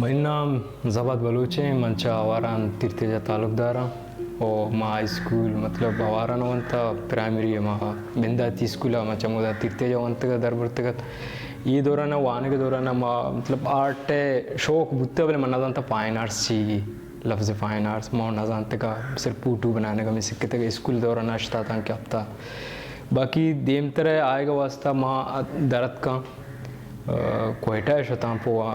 منی نام زباد بلوچ ایں، من چہ آواران تیرتیجا تعلق داراں۔ او ما ہائی اسکول، مطلب، آواران ونتا، پرائمری ما بنداتی اسکول ما چہ ہمودا تیرتیجا ونتگ ات، در برتگ ات۔ اے دوران وانگ دوران ما، مطلب، آرٹ شوق بوتا، بلے من نزانتا فائن آرٹس چی، لفظ فائن آرٹس ما نزانتگا، صرف پوٹو بنانگ ہمیں سکتگ، اسکول دوران اشتاتاں کہ ہفتہ۔ باقی دیمتر آئیگ واسطہ ما درتکاں۔ آ، کوئٹہ ء شتاں پہ وا-،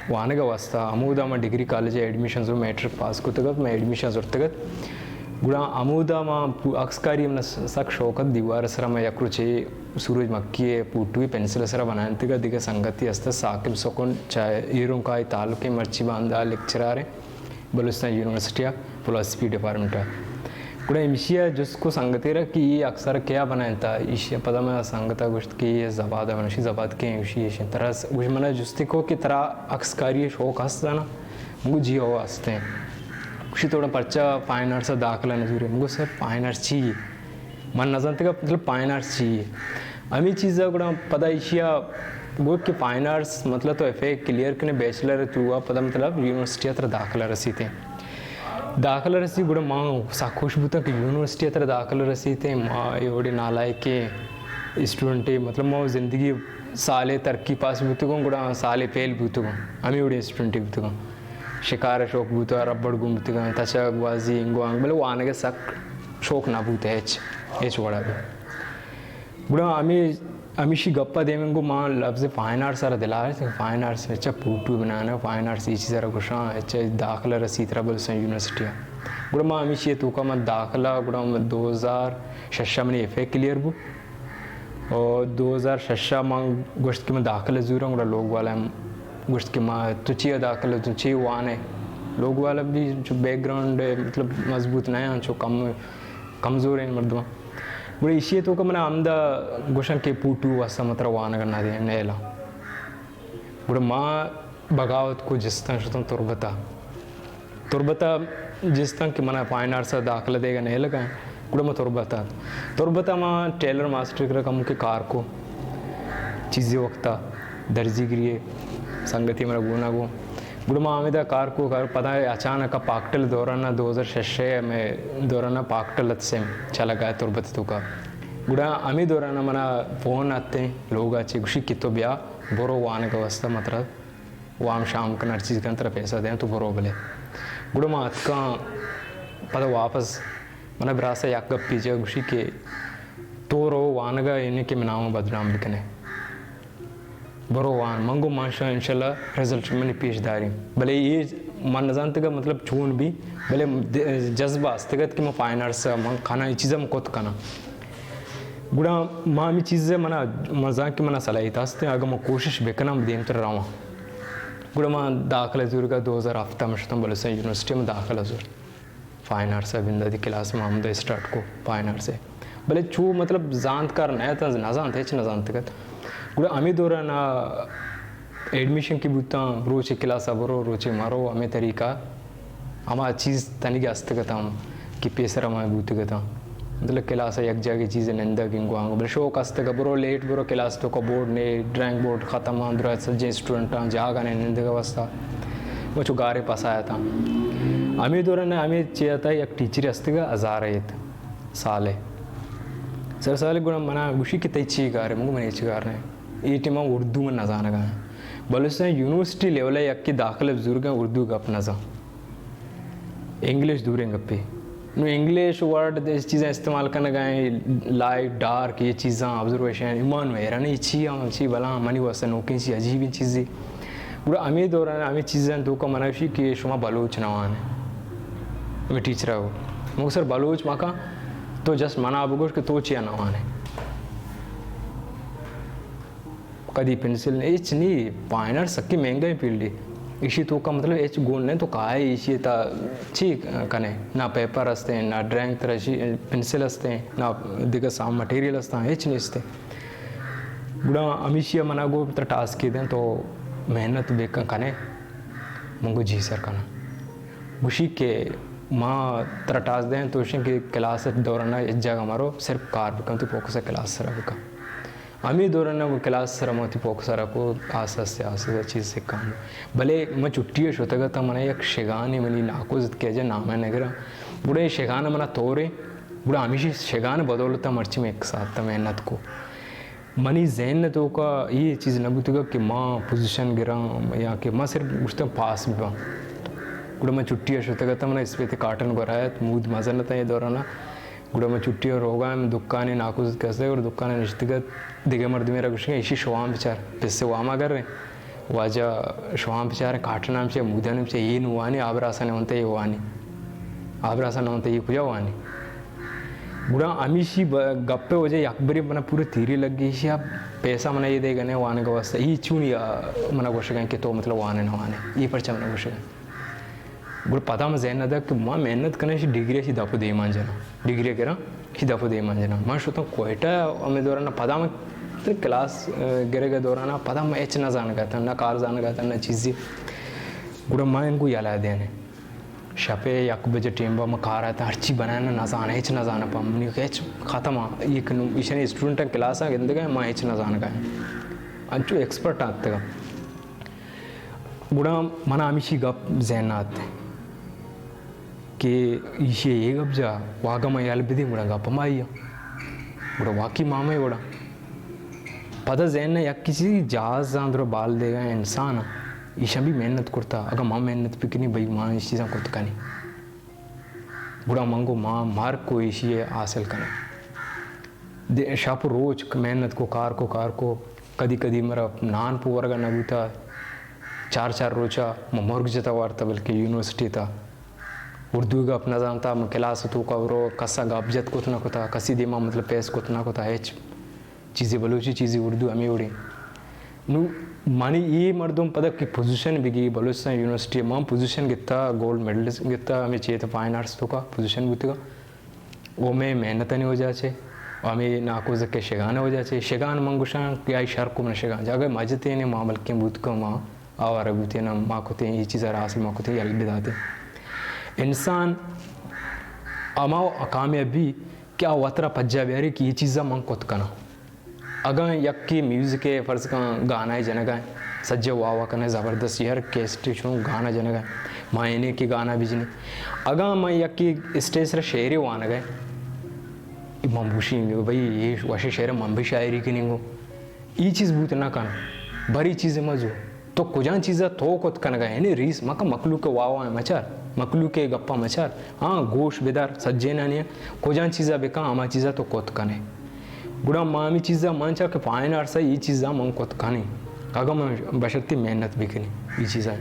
وانگ ء واستہ۔ ہمودا من ڈگری کالج ء ایڈمیشن زور، میٹرک پاس کتگ ات، من ایڈمیشن زرتگ ات۔ گڑا ہمودا ما پو-، عکس کاری من س-، سک شوق ات۔ دیوار ء سرا من یک روچے سورج مکی ء پوٹوی پنسل ء سرا بنائینتگ ات۔ دگہ سنگتی است ثاقب سکون چہ ایرونکائی تعلق ء، مرچی باندا لیکچرار ء۔ بلوچستان یونیورسٹی ء فلسفی ڈیپارٹمنٹ ء۔ گڑا ہمشی ء جست کو سنگتے را کہ اے اکثر کیا بنائینتا؟ ایشی ء پدا من سنگت ء گوشت کہ اے زباد ء، من اشی زباد کے ایشی ایشی ترا س-، گوش من ء جستی کو کہ ترا عکس کاری ء شوق ہست دانا؟ من گو جی ہو ہستیں۔ گوشی تو پرچا فائن آرٹس ء داخلہ نہ زورے؟ من گو سر فائن آرٹس چی؟ من نزانتگ ات مطلب فائن آرٹس چی یے۔ ہمے چیز ء گڑا پدا ایشی ء گوت کہ فائن آرٹس مطلب تو ایف اے کلیئر کنے بیچلر ء تھرو ء پدا مطلب یونیورسٹی ء ترا داخلہ رسیت۔ داخلہ رسی گڑا ما سک خوش بوتاں کہ یونیورسٹی ء ترا داخلہ رسیت۔ ما اے وڑیں نالائکیں اسٹوڈنٹے، مطلب ما زندگی سالے ترقی پاس بوتگوں، گڑا سالے فیل بوتگوں، ہمے وڑیں اسٹوڈنٹے بوتگوں۔ شکار ء شوق بوت، ربڑ گون بوتگاں، تچگ، گوازی، انگو آنگ، بلے وانگ ء سک شوق نہ بوت ہچ، ہچ وڑا بھی۔ گڑا ہمے، ہمیشی گپ ء دیم انگو ما لفظ فائن آرٹس ء را دل ء آرت، فائن آرٹس چہ پوٹو بنانا، فائن آرٹس اے چیز ء را گوشاں، چہ داخلہ رسیت ربل حسین یونیورسٹی ء۔ گڑا ما ہمیشی ء توکا ما داخلہ، گڑا ما دو ہزار شش ء منی ایف اے کلیئر بو۔ او دو ہزار شش ء من گوشت کہ من داخلہ زوراں، گڑا لوگ والا ہم گوشت کہ ما تو چیا داخلہ، تو چی وانے؟ لوگ والا بھی چو بیک گراؤنڈ مطلب مضبوط نہ ہیں، چو کم، کمزور ہیں مردم۔ گڑا ایشی تو کہ من ہمدا گوشن کہ پوٹو واسطہ مطلب وانگ نہ دیں، نیلا۔ گڑا ما بغاوت کو جستاں شتاں تربت ء۔ تربت ء جستاں کہ منا فائن آرٹس ء داخلہ دیگ ء نئیلگ ء۔ گڑا ما تربت ء، تربت ء ما ٹیلر ماسٹر ء کرا کمکے کار کو۔ چیزے وقت ء درزی گری ء سنگتی منا گون ء گوں۔ گڑا ما ہمیدا کار کو، کار پدا اچانک ء پاکٹل دوران ء دو ہزار شش ء ہمے دوران ء پاکٹل ات سیم چلگ ء تربت ء توکا۔ گڑا ہمے دوران ء منا فون اتیں لوگ ء چہ، گوشی کہ تو بیا برو وانگ ء واستہ مطلب وام شام کن ہر چیز کن ترا پیسہ دیں تو برو بلے۔ گڑا ما اتکاں پدا واپس، منا براس ء یک گپی جا گوشی کہ تو رو وانگ ء، یعنی کہ مناما بدنام بکنے، برو وان۔ من گو من شا انشاءاللہ رزلٹ منی پیش داریں۔ بلے اے من نزانتگ مطلب چون بی، بلے د-، جذبہ استگت کہ من فائن آرٹس ء من کناں، اے چیز ء من کت کناں۔ گڑا ما ہمے چیز ء منا، من زان کہ منا صلاحیت است، اگاں من کوشش بکناں دیمتر رواں۔ گڑا ما داخلہ زورگا دو ہزار ہفت ء من شتاں بلوچستان یونیورسٹی ء من داخلہ زور۔ فائن آرٹس ء بنداتی کلاس ما ہمدا اسٹارٹ کو فائن آرٹس ء۔ بلے چو مطلب زانتکار نہ اتاں، نہ زانت، ہچ نہ زانتگ ات۔ گڑا ہمے دوران ء ایڈمیشن کہ بوتاں، روچے کلاس ء برو، روچے مرو، ہمے طریقہ ہما چیز تنیگہ استگ اتاں کہ پیسر ہما بوتگ اتاں۔ مطلب کلاس ء یک جاگے چیزے نندگ انگو آنگو، بلے شوق استگ، برو لیٹ برو کلاس توکا بورڈ نے، ڈرائنگ بورڈ ختم آں، درا سجیں اسٹوڈنٹاں جاگہ نے نندگ ء واسطہ۔ و چو گارے پسا اتاں۔ ہمے دوران ء ہمے چے اتاں یک ٹیچرے استگ ء ہزار ایت سالے۔ سر سالے گڑا منا گوشی کہ تئی چی گارے؟ من گو من ہچ گار نہ۔ اے ٹائم ء اردو من نزانگ ء آں۔ بلوچستان یونیورسٹی لیول ء یکے داخلہ بزرگاں اردو گپ نزان۔ انگلش دوریں گپے۔ نوں انگلش ورڈ دے چیزاں استعمال کنگ ء ایں، لائٹ، ڈارک، اے چیزاں، آبزرویشن، ایمان حیران اے چی ہم چی بلاں منی واسطہ نوکیں چی عجیبیں چیزے۔ گڑا ہمے دوران ہمے چیزاں توکا منا گوشی کہ شما بلوچ نہ وان ئے۔ ہمے ٹیچر ء گو۔ من گو سر بلوچ مکن، تو جسٹ منا بگوش کہ تو چیا نہ وان ئے۔ کدی پنسل نہ، ہچ نی، فائن آرٹ سکی مہنگا فیلڈے۔ ایشی توکا مطلب ہچ گون نہ تو کائے ایشی تا چی کنے؟ نہ پیپر ہستیں، نہ ڈرائنگ ترا ایشی پنسل ہستیں، نہ دگہ سام مٹیریل ہستاں، ہچ نیستیں۔ گڑا ہمیشی ء منا گو ترا ٹاسکے دیں تو محنت بکن کنے؟ من گو جی سر کناں۔ گوشی کہ ما ترا ٹاسک دیں تو اشیں کہ کلاس دوران ء ہچ جاگہ مرو، صرف کار بکن، تو فوکس کلاس سرا بکن۔ ہمے دوران ءَ گوں کلاس سرا من وتی فوکس سرا کو، آستے آستے آستے چیز سکاں۔ بلے من چھٹی ءَ شتگ اتاں، من یک شگانے منی ناکوزتک ءَ جا نام ءَ نگراں۔ گڑا اے شگان ءَ منا توریں، گڑا ہمیشی شگان ءِ بدولت ءَ مرچی من یک ساعت محنت کو۔ منی ذہن ءِ توکا اے چیز نہ بوتگ کہ ما پوزیشن گراں یا کہ ما صرف گوشتاں پاس بباں۔ گڑا من چھٹی ءَ شتگ اتاں، منا اسپیت کاٹن گورا ات، مود مزن اتاں اے دوران ءَ۔ گڑا من چھٹی ءَ روگا ام، دکانے ناکوزتک ءَ است، گڑا دکان ءَ نشتگ ات، دگہ مردمے را گوشگ ءَ، ایشی شوام بچار، پس ءِ وام ءَ گریں، واجہ شوام بچار، کاٹن ءَ ہم چہ، مودان ہم چہ، اے نوں وانی، آبراسان ءَ ونت اے وانی، آبراسان ءَ ونت اے کجا وانی؟ گڑا ہمیشی ب-، گپ ءِ وجہ یک برے منا پورا تیرے لگی، ایشی ءَ پیسہ منا اے دیگ ءَ نہ وانگ ءِ واسطہ، اے چونی آ، منا گوشگ ءَ کہ تو مطلب وانے نہ وانے، اے پرچا منا گوشگ ءَ؟ گڑا پدا من ذہن ءَ دات کہ ما محنت کناں، ایشی ڈگری ایشی دپ ءُ دیما جناں، ڈگری گراں، ایشی دپ ءُ دیما جناں۔ من شتاں کوئٹہ، ہمے دوران پدا من کلاس، ءَ، گرگ ءِ دوران پدا من ہچ نہ زانگ ءَ اتاں، نہ کار زانگ ءَ اتاں، نہ چیزے۔ گڑا من انگو یلہ دینیں۔ شپ ءِ یک بجے ٹیم با من کار ءَ اتاں، ہرچی بنائیناں نہ زاناں، ہچ نہ زاناں، پہ منی ہچ ختم ءَ، ایشانی اسٹوڈنٹاں کلاس ءَ گندگ ءَ، من ہچ نہ زانگ ءَ۔ انچو ایکسپرٹ اتکگ ءَ۔ گڑا منا ہمیشی گپ ذہن ءَ ات کہ ایشی ءَ اے گپ جا، واگہ ما یل بدیں، گڑا گپ ہمائی ءَ۔ گڑا واقعی ما ہمے وڑا۔ پدا ذہن ءَ یک چیزے، جہاز اندر بال دیگا انسان، ایشاں بھی محنت کرتا، اگاں ما محنت بکنیں، بھئی ما ایش چیزاں کت کنیں۔ گڑا من گو ما مر کو ایشی ءَ حاصل کنیں۔ دے-، شپ روچ ک-، محنت کو، کار کو، کار کو۔ کدی کدی مارا نان پہ ورگا نہ بوتا۔ چار چار روچا ما مرگ جتا وارتا، بلکہ یونیورسٹی تا۔ اردو گپ نہ زانتا، ما کلاس توکا رو کسا گپ جت کت نہ کتا، کسی دیما مطلب پیس کت نہ کتا، ہچ چیزے بلوچی چیزے اردو ہمے وڑیں۔ نو منی اے مردم پدا کہ پوزیشن بگی بلوچستان یونیورسٹی، ما پوزیشن گتا، گولڈ میڈل گتا، ہمے چیت فائن آرٹس توکا پوزیشن بوتگا۔ او مئے محنتانی وجہ چہ، و ہمے ناکوزک ءِ شگان ءِ وجہ چہ، شگان من گوشاں کہ آئی شر کو من شگان، جاگہ مجتینے ما بلکیں بوت کو ما آوارہ بوتین، ما کتیں اے چیزا را حاصل ما کتیں یل بداتیں۔ انسان ہما کامیاب بی کہ آ وترا پجا بیاری کہ اے چیزا من کت کناں۔ اگاں یکے میوزک ءِ فرض کن گانا ءِ جنگ ءَ، سجہ واہ واہ کنگ ءَ، زبردست، یار کیسٹ ءَ چون گانا جنگ ءَ، ما اینے کہ گانا بجنی۔ اگاں من یکے اسٹیج سر شعرے وانگ ءَ، من بوشیں بھئی اے وشیں شعر، من بھی شاعری کنیں گو۔ اے چیز بوت نہ کن، بری چیز مزو۔ تو کجام چیزا تو کت کنگا، یعنی ریس مکن، مخلوق ءِ واہ واہ مچار، مخلوق ءِ گپا مچار۔ ہاں، گوش بدار سجینانی، کجام چیزا بکن، ہما چیزا تو کت کنے۔ گڑا ما ہمے چیزا من چا کہ فائن آرٹس ءَ اے چیزا من کت کنیں، اگاں من بشرطی محنت بکنیں اے چیزا۔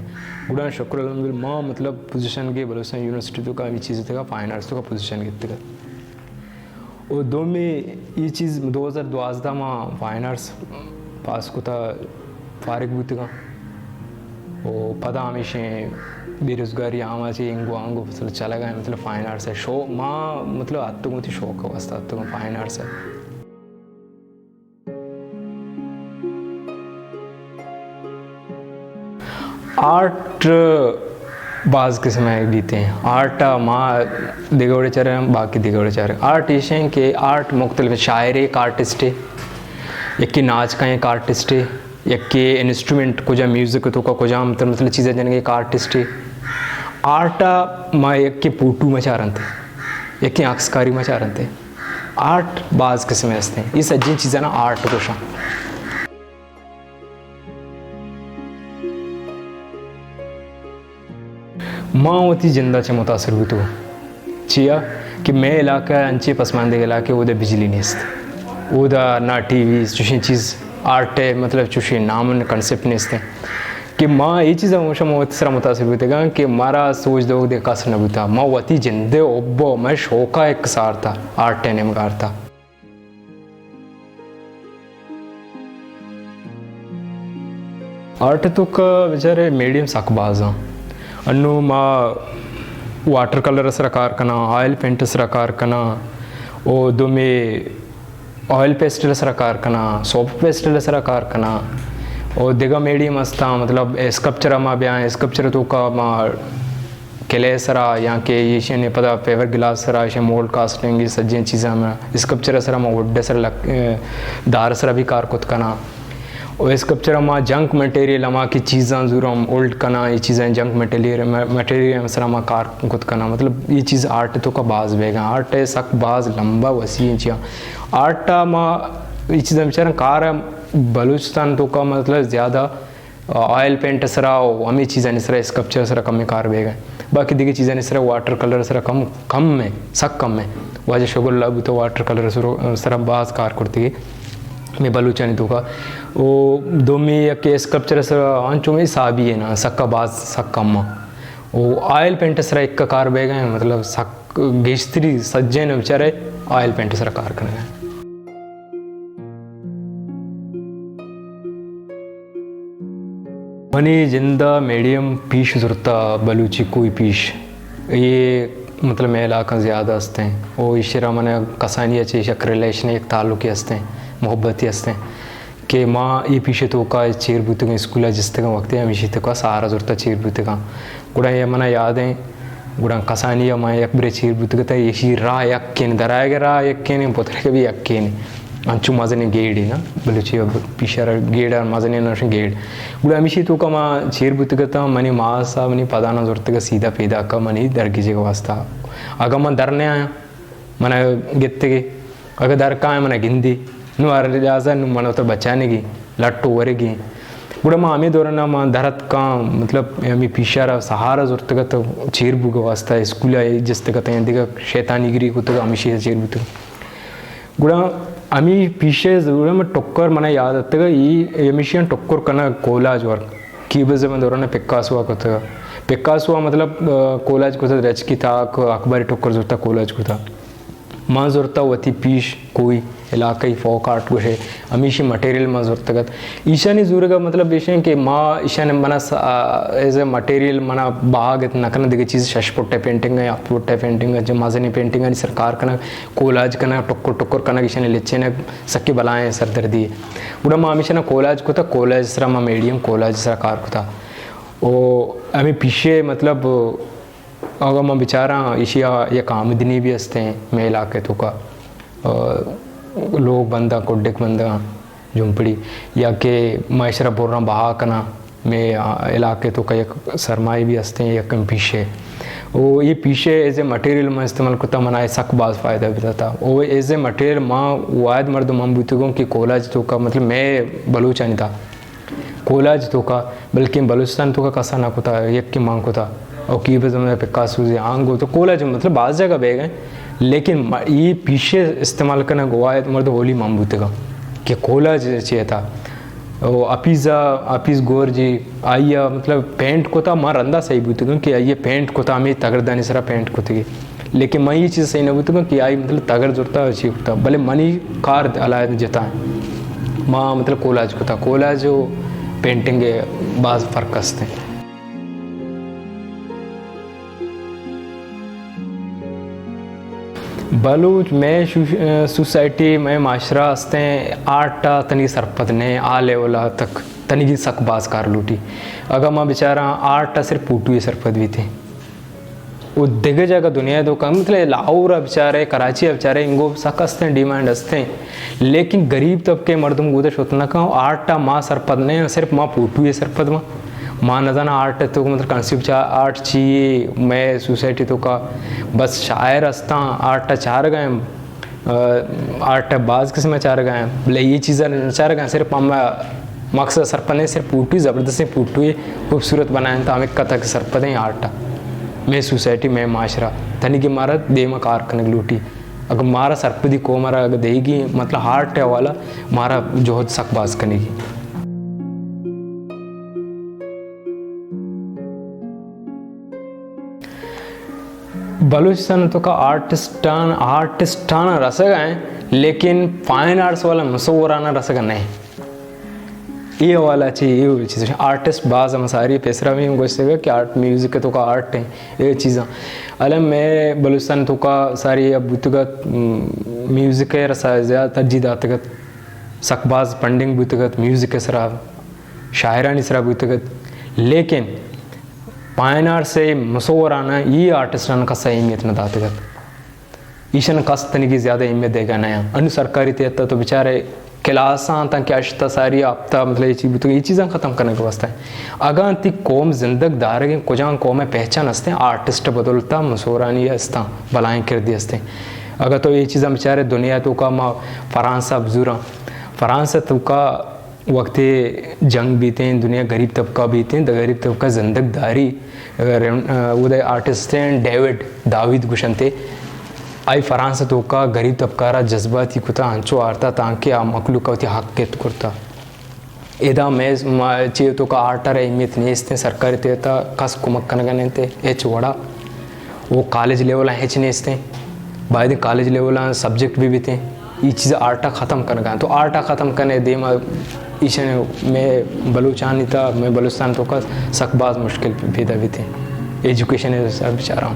گڑا شکر الحمدللہ ما مطلب پوزیشن گے بلوچستان یونیورسٹی توکا ہمے چیز توکا فائن آرٹس توکا پوزیشن گتگا۔ و دومی اے چیز دو ہزار دوازدہ ما فائن آرٹس پاس کتا، فارغ بوتگاں۔ و پدا ہمیشیں بے روزگاری عام ءَ چہ انگو آنگو فصل چلگا، مطلب فائن آرٹس ءَ شو-، ما مطلب اتگوں وتی شوق ءِ واسطہ اتگوں فائن آرٹس ءَ۔ آرٹ باز قسم ءَ بیت ایں۔ آرٹ ءَ ما دگہ وڑے چاریں، باقی دگہ وڑے چاریں۔ آرٹ ایش ایں کہ آرٹ مختلف، شاعر ایک آرٹسٹ ہے، یکے ناچ کا ایک آرٹسٹ ہے، یکے انسٹرومنٹ کجا میوزک توکا کجا مطلب، مطلب چیزیں جنگ ایک آرٹسٹ ہے۔ آرٹ ءَ ما یکے پوٹو ما چارنت، یکے عکس کاری ما چارنت۔ آرٹ باز قسم ءَ است ایں۔ اے سجیں چیزاں آرٹ گوشاں۔ ما وتی جند ءَ چہ متاثر بوتگ، چیا کہ مئے علاقہ انچیں پسماندگ علاقہ، اودا بجلی نیست، اودا نہ ٹی وی، چوشیں چیز آرٹ ءِ مطلب چوشیں نام ءُ کانسیپٹ نیست ایں کہ ما اے چیز ءَ گوشاں، ما وتی سرا متاثر بوتگاں کہ مارا سوج دوگ دے کس نہ بوتا، ما وتی جند ءِ حب ءُ مئے شوق ءَ یک سارتا، آرٹ ءِ نیمگا آرتا۔ آرٹ توکا بچارے میڈیم سک باز آں۔ انو ما واٹر کلر سرا کار کناں، آئل پینٹ سرا کار کناں، او دومی آئل پیسٹل سرا کار کناں، سوپ پیسٹل سرا کار کناں، او دگہ میڈیم استاں، مطلب اسکلپچر ما بیاں، اسکلپچر توکا ما کلے سرا یا کہ ایشانی پدا فیبر گلاس سرا، ایشانی مولڈ کاسٹنگ، اے سجیں چیزاں ما اسکلپچر سرا ما وڈ سرا لک-، اے، دار سرا بھی کار کت کناں۔ او اسکلپچر ما جنک مٹیریل، ہما کہ چیزاں زور ہم اولڈ کناں، اے چیزاں جنک مٹیریل، مٹیریل سرا ما کار کت کناں۔ مطلب، اے چیز آرٹ توکا باز بیگا۔ آرٹ سک باز لمبا وسیع چیاں۔ آرٹ ما اے چیزاں بچاراں کار بلوچستان توکا مطلب زیادہ آئل پینٹ سرا و ہمے چیزانی سرا، اسکلپچر سرا کمیں کار بیگا۔ باقی دگہ چیزانی سرا، واٹر کلر سرا کم، کم ایں، سک کم ایں۔ واجہ شگل بوتہ واٹر کلر سرا، سرا باز کار کرتگی مئے بلوچانی توکا۔ و دومی یک اسکلپچر سرا انچو مئے حسابی ایں نا، سکا باز سک کم ایں۔ و آئل پینٹ سرا ایک کار بیگا ایں، مطلب سک گیشتری سجین بچارے آئل پینٹ سرا کار کنگا ایں۔ منی جندا میڈیم پیش زرتا، بلوچی کوئی پیش۔ اے مطلب مئے علاقہ زیادہ ہستیں۔ او ایشرا من کسانی چہ یک ریلیشن، یک تعلقی ہستیں، محبتی ہستیں کہ ما اے پیشے توکا چیر بوتگاں، اسکولا جستگاں، وقتے ہمیشی توکا سہارا زرتا چیر بوتگاں۔ گڑا اے منا یاد ایں، گڑا کسانی ء ما یک برے چیر بوتگ ات، ایشی راہ یکین، درآیگ ء راہ یکین، پترگ ء بھی یکین۔ انچو مزنیں گیڑے نا، بلوچی ء پیشر گیڑ ء مزنیں نشن گیڑ۔ گڑا ہمیشی توکا ما چیر بوتگ اتاں، منی ماس ء منی پداناں زرتگ ء سیدھا پیداک ء منی درگیجگ ء واسطہ۔ اگاں من در نیایاں، من ء گتگے، اگہ در کائیں من ء گندی، نوں ہر لحاظ ء نوں من وتا بچانگی، لٹ و ورگی۔ گڑا ما ہمے دوران ء ما در اتکاں، مطلب ہمے پیشار ء سہارا زرتگ ات چیر بوگ ء واسطہ، اسکول ء جستگ ات، دگہ شیطانی گری کتگ، ہمیشی ء چیر بوتگ۔ گڑا ہمے پیشے زورا من ٹکر من ء یاد اتگ، ای ہمیشی ٹکر کنگ کولاج ورک، کیوبزم ء دوران ء پکاسو ء کتگ۔ پکاسو ء مطلب، آ، کولاج کتگ، درچکی تاک، اکبری ٹکر زرتگ کولاج کتگ۔ ما زرتہ وتی پیش کوئی علاقائی فوک آرٹ گوشے، ہمیشی مٹیریل ما زرتگ ات۔ ایشانی زورگ ء مطلب ایش انت کہ ما ایشان منا س-، آ، ایز اے مٹیریل منا بہا گت نہ کناں، دگہ چیز شش فٹ ء پینٹنگ ء، ہفت فٹ ء پینٹنگ ء، چہ مزنیں پینٹنگانی سر کار کنگ، کولاج کنگ، ٹکر ٹکر کنگ، ایشانی لچینگ سکی بلائیں سردردی۔ گڑا ما ہمیشانا کولاج کتا، کولاج سرا ما میڈیم کولاج سرا کار کتا۔ او ہمیں پیشے مطلب اگاں ما بچاراں، ایشی ء یک آمدنی بھی استیں مئے علاقے توکا، آ، لوگ بنداں، کڈک بنداں، جمپڑی، یا کہ ما ایشرا براں بہا کناں، مئے، آ، علاقے توکا یک سرمایہ بھی استیں، یک پیشے۔ او اے پیشے ایز اے مٹیریل ما استعمال کتا، منا اے سک باز فائدہ بھی داتا۔ او ایز اے مٹیریل ما واحد مردم ہم بوتگوں کہ کولاج توکا، مطلب مئے بلوچانی تا کولاج توکا، بلکیں بلوچستان توکا کسا نہ کتا، یکے مان کتا۔ او کیوبزم ء پکاسوزی آنگو تو کولاج مطلب باز جگہ بیگ ء، لیکن م-، ای پیشے استعمال کنگ واحد مرد ہولی مان بوتگا کہ کولاج چی اتا۔ او اپیزا، اپیز گور جی، آئی ء مطلب پینٹ کتا، ما رندا صحیح بوتگاں کہ آئی ء پینٹ کتا، ہمیں تگردانی سرا پینٹ کتگی۔ لیکن من یہ چیز صحیح نہ بوتگاں کہ آئی مطلب تگر زرتا چی کتا، بلے منی کار علیحدہ جتا ہے۔ ما مطلب کولاج کتا، کولاج و پینٹنگ ء باز فرق است ہیں۔ بلوچ مئے شو-، سوسائٹی، مئے معاشرہ استیں آرٹ ء تنی سرپد نے، آ لیول ء تک تنیگی سک باز کار لوٹی۔ اگاں ما بچاراں آرٹ ء صرف پوٹو ء سرپد بیتیں۔ و دگہ جاگہ دنیا ء توکا، مطلب لاہور ء بچارے، کراچی ء بچارے، انگو سک استیں، ڈیمانڈ استیں، لیکن غریب طبقے مردم گودا شت نہ کن۔ آرٹ ء ما سرپد نہ، صرف ما پوٹو ء سرپد ما، ما نہ زاناں آرٹ ء توکا مطلب کنسیپٹ آرٹ چی یے، مئے سوسائٹی توکا بس شاعر استاں، آرٹ ء چارگا آرٹ ء باز قسم ء چارگا ہیں، بلے یہ چیزاں نہ چارگا ہیں، صرف ہم مقصد سرپدیں، صرف پوٹوی زبردستیں پوٹوی خوبصورت بنائیں تو ہمیں کتک سرپدیں آرٹ ء۔ مئے سوسائٹی، مئے معاشرہ تنیگی مارا دیما کار کنگ لوٹی۔ اگر مارا سرپدی قوم را اگر دیگی، مطلب آرٹ ء حوالہ مارا جہد سک باز کنگی۔ بلوچستان توکا آرٹسٹان، آرٹسٹان رسگا ہیں، لیکن فائن آرٹس والا مصوران رسگا نہیں۔ یہ حوالہ چی، یہ چیز آرٹسٹ باز ہم ساری پیسرا بھی ہم گوشتگا کہ آرٹ میوزک توکا آرٹ ہیں، یہ چیزاں۔ الم میں بلوچستان توکا ساری اب بوتگت، م، میوزک رسا زیادہ ترجیح داتگت، سک باز فنڈنگ بوتگت میوزک سرا، شاعرانی سرا بوتگت، لیکن فائن آرٹس ءِ مصوراناں، اے آرٹسٹاں کس ءَ اہمیت نہ داتگ ات۔ ایشاں کس تنیگی زیادہ اہمیت دیگا نہ اَت۔ انوں سرکاری تہا تو بچارے کلاساں تاں کہ ہشت ساری ہفتہ، مطلب، اے چیز بوتگ، اے چیزاں ختم کنگ واسطہ۔ اگاں تئی قوم زندگ دارگیں، کجام قوم ءِ پہچان ہستیں، آرٹسٹ بدولتا مصورانی ہستاں، بلائیں کردی ہستیں۔ اگاں تو اے چیزاں بچارے دنیا توکا، ما فرانس ءَ بزوراں، فرانس توکا وقتے جنگ بیتیں، دنیا غریب طبقہ بیتیں، دا غریب طبقہ زندگ داری، اگر، آ، اودے آرٹسٹ ایں ڈیوڈ داوید گوشنتے، آئی فرانس توکا غریب طبقہ را جذباتی کتا، انچو آرتا تانکہ آ مخلوق وتی حق کت کرتا۔ ادا مئے، ما چی توکا آرٹ ءَ را اہمیت نیستیں، سرکاری تہا کس کمک کنگا نہ انت ہچ وڑا۔ او کالج لیول ءَ ہچ نیستیں۔ باید کالج لیول ءَ سبجیکٹ بھی بیتیں۔ اے چیز آرٹ ءَ ختم کنگا انت۔ تو آرٹ ءَ ختم کنے دیما ایشن مئے بلوچانی تا، مئے بلوچستان توکا سک باز مشکل پیدا بیتیں۔ ایجوکیشن ءِ سر بچاراں۔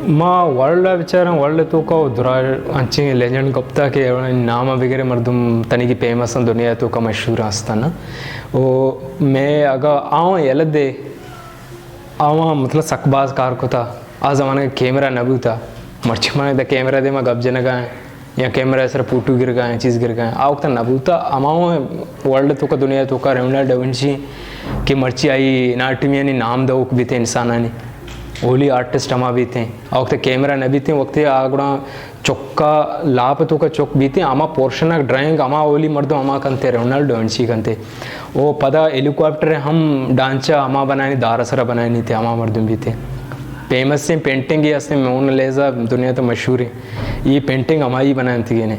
ما ورلڈ ءَ بچاراں، ورلڈ ءِ توکا و درا انچیں لیجنڈ کپتا کہ نام ءَ بگرے مردم تنیگی فیمس ایں، دنیا ءِ توکا مشہور ہستن۔ او مئے اگا آواں یلہ دے، آواں مطلب سک باز کار کتا۔ آ زمانگ ءَ کیمرہ نہ بوتا۔ مرچی ما دا کیمرہ دیما گپ جنگا ایں۔ یا کیمرہ ءِ سر فوٹو گرگا ایں، چیز گرگا ایں، آ وقت نہ بوتا۔ ہما ورلڈ توکا، دنیا توکا لیونارڈو ڈاونچی کہ مرچی آئی اناٹومیانی نام دئوک بیتیں انسانانی، اولی آرٹسٹ ہما بیتیں۔ آ وقت کیمرہ نہ بیتیں، وقتی آ گڑا چکا لاپ توکا چک بیتیں، ہما پورشن ءَ ڈرائنگ ہما اولی مردم ہما کنتے، لیونارڈو ڈاونچی کنتے۔ او پدا ہیلی کاپٹر ءِ ہم ڈھانچہ ہما بنائینی، دار ءِ سرا بنائینی تے ہما مردم بیتیں۔ فیمس ایں پینٹنگ اے ہستیں، مونا لیزا دنیا ءِ توکا مشہور ایں۔ اے پینٹنگ ہمائی بنائینتگیں۔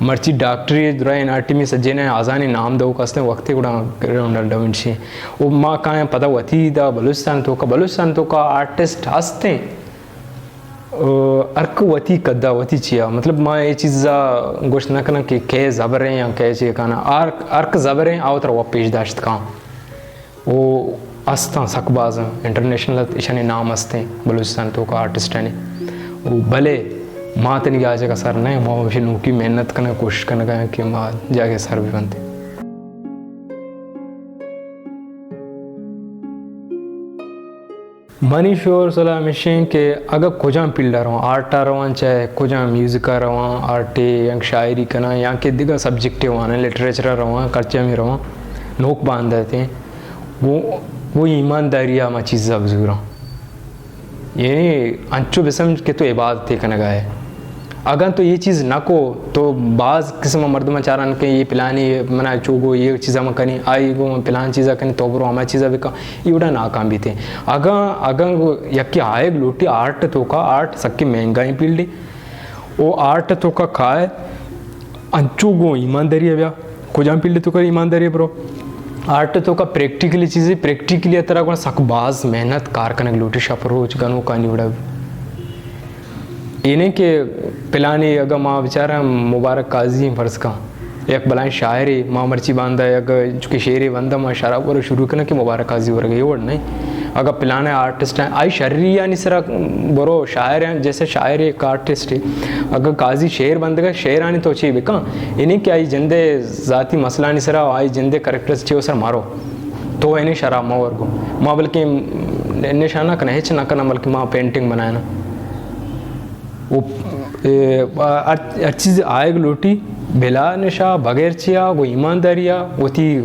مرچی ڈاکٹری درائیں اناٹومی سجیناں آزانی نام دئوک ہستیں وقتی گڑا لیونارڈو ڈاونچی۔ او ما کایاں پدا وتی دا بلوچستان توکا، بلوچستان توکا آرٹسٹ ہستیں۔ او ہرک وتی قدا، وتی چیا۔ مطلب ما اے چیزا گوشت نہ کناں کہ کئے زبریں یا کئے چی کناں۔ ہر، ہرک زبریں آ وترا پیش داشت کاں۔ او استاں سک باز ایں، انٹرنیشنل ات، ایشانی نام استیں بلوچستان توکا آرٹسٹانی۔ او بلے ما تنیگا آ جاگہ سر نہ ایں، ما ہمیشہ نوکی محنت کنگا، کوشش کنگا ایں کہ ما جاگہ سر بہ بنتیں۔ منی شور صلاح ہمیشیں کہ اگہ کجام فیلڈ ءَ رواں، آرٹ ءَ رواں، چاہے کجام میوزک ءَ رواں، آرٹ ءَ یا شاعری کناں یا کہ دگہ سبجیکٹ ءَ واناں، لٹریچر ءَ رواں، کلچر ءَ رواں، نوک بانداتیں، گوں، گوں ایمانداری ءَ ہما چیز ءَ بزوراں۔ یعنی انچو بسمجھ کہ تو عبادتے کنگا ئے۔ اگاں تو اے چیز نہ کو تو باز قسم مردم چاران کہ اے پلانی منا چو گو اے چیزا من کنی، آئی گو من پلان چیزا کنی، تو برو ہما چیزا بکن، اے وڑا ناکام بیتے۔ اگاں، اگاں گو یکی آئیگ لوٹی آرٹ توکا، آرٹ سکے مہنگائیں فیلڈے، او آرٹ توکا کائے انچو گو ایمانداری بیا۔ کجام فیلڈ توکا ایمانداری برو؟ آرٹ توکا پریکٹیکلی چیزے، پریکٹیکلی ترا گونا سک باز محنت کار کنگ لوٹی، شپ روچ گنوکانی وڑا۔ اے نہ کہ پلانی اگاں ما بچاراں مبارک قاضی ایں فرض کن، یک بلائیں شاعرے، ما مرچی باندا یک چکے شعرے بنداں ما شراب ورو شروع کناں کہ مبارک قاضی ورگا، اے وڑ نہ۔ اگاں پلانے آرٹسٹ ایں، آئی شریانی سرا برو شاعر ایں، جیسے شاعر ایک آرٹسٹ ہے، اگاں قاضی شعر بندگا شعرانی تو چی بکن، اے نہ کہ آئی جندے ذاتی مسئلہانی سرا، آئی جندے کریکٹرز چی سر مارو۔ تو اینی شراب مہ ورگو۔ ما بلکہ نشانہ کنہ، ہچ نہ کنہ، بلکہ ما پینٹنگ بنائنا۔ او، اے، ہر، ہر چیز آئیگ لوٹی، بلا نشہ، بغیر چیا، گو ایمانداریا، وتی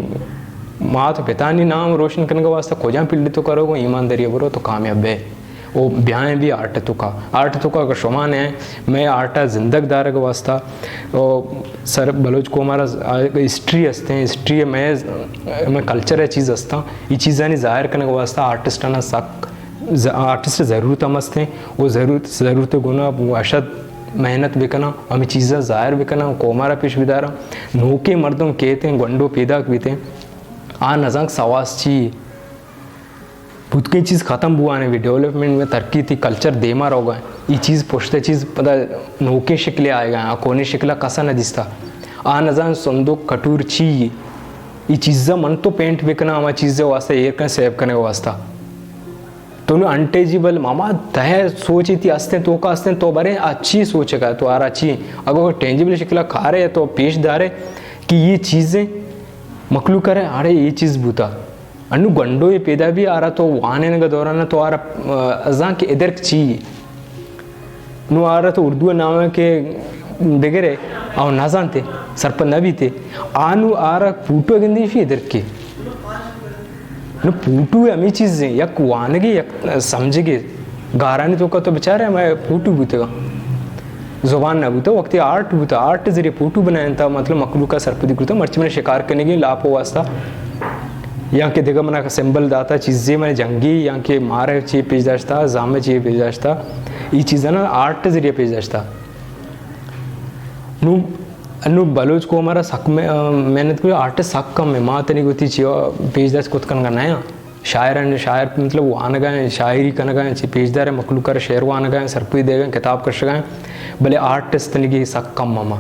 مات و پتانی نام روشن کنگ واسطہ کجام فیلڈ توکا رو، گو ایمانداریا برو تو کامیاب بے۔ او بیائیں بھی آرٹ توکا۔ آرٹ توکا اگر شما نے، میں آرٹا زندگ دارگ واسطہ، او سر بلوچ قوم را ہسٹری ہستیں، ہسٹری میں، میں کلچر ہے چیز ہستاں، یہ چیزانی ظاہر کنگ واسطہ آرٹسٹانا سک ز-، آرٹسٹ ضرورت ہم ہستیں۔ او ضرورت، ضرورت گونا او اشد محنت بکناں، ہمیں چیزا ظاہر بکناں، قوما را پیش بداراں۔ نوکیں مردم کیتیں، گونڈو پیداک بیتیں، آ نزانک سواس چی۔ پوتکیں چیز ختم بوان ایں، ڈیولپمنٹ میں ترقی تھی، کلچر دیما روگا ایں۔ ای چیز پشت چیز پدا نوکیں شکلے آئیگا ایں، آ کونیں شکلا کسا نہ دیستا۔ آ نزان صندوق کٹور چی ایں۔ ای چیزا من تو پینٹ بکناں، ہما چیز واسطہ ایر کن سیو کنگ واسطہ۔ تو نو انٹیجیبل ماما تہ سوچ تھی ہستیں، توکا ہستیں، تو برے اچھی سوچ کا، تو آرا چی۔ اگر ٹینجیبل شکلا کارے تو پیش دارے، کہ یہ چیزیں مخلوق ءَ را، اڑے یہ چیز بوتا۔ انو گنڈو یہ پیدا بھی آرا تو وانینگا دوران تو آرا، آ، زان کہ ادرک چی۔ نو آرا تو اردو نام ہے کہ بگرے، او نہ زانتے، سرپد نہ بیتے۔ آنو آرا پوٹو گندی فی ادرک کے۔ نو پوٹو ہمیں چیز ہیں، یک وانگے، یک سمجھگے۔ گارانی تو کا تو بچارے ہمیں پوٹو بوتگا۔ زبان نہ بوتا، وقتی آرٹ بوتا، آرٹ ذریعے پوٹو بنائیں تا، مطلب، مخلوق ءَ سرپدی کرتا، مرچی من شکار کنگی لاپ واسطہ، یا کہ دگہ منا سمبل داتا، چیزے من جنگی، یا کہ مارے چی پیش داشتا، زامے چی پیش داشتا، یہ چیزاں نا آرٹ ذریعے پیش داشتا۔ نو، نو بلوچ قوم ءَ را سک میں-، آ، محنت کرو، آرٹ سک کم ہے، ما تنی گوتی چی پیش داشت کت کنگا نیا۔ شاعران، شاعر مطلب وانگا ہیں، شاعری کنگا ہیں، چی پیشدار ہیں، مخلوق ءَ را شعر وانگا ہیں، سرپدی دیگا ہیں، کتاب کشگا ہیں، بلے آرٹسٹ تنیگی سک کم ہما۔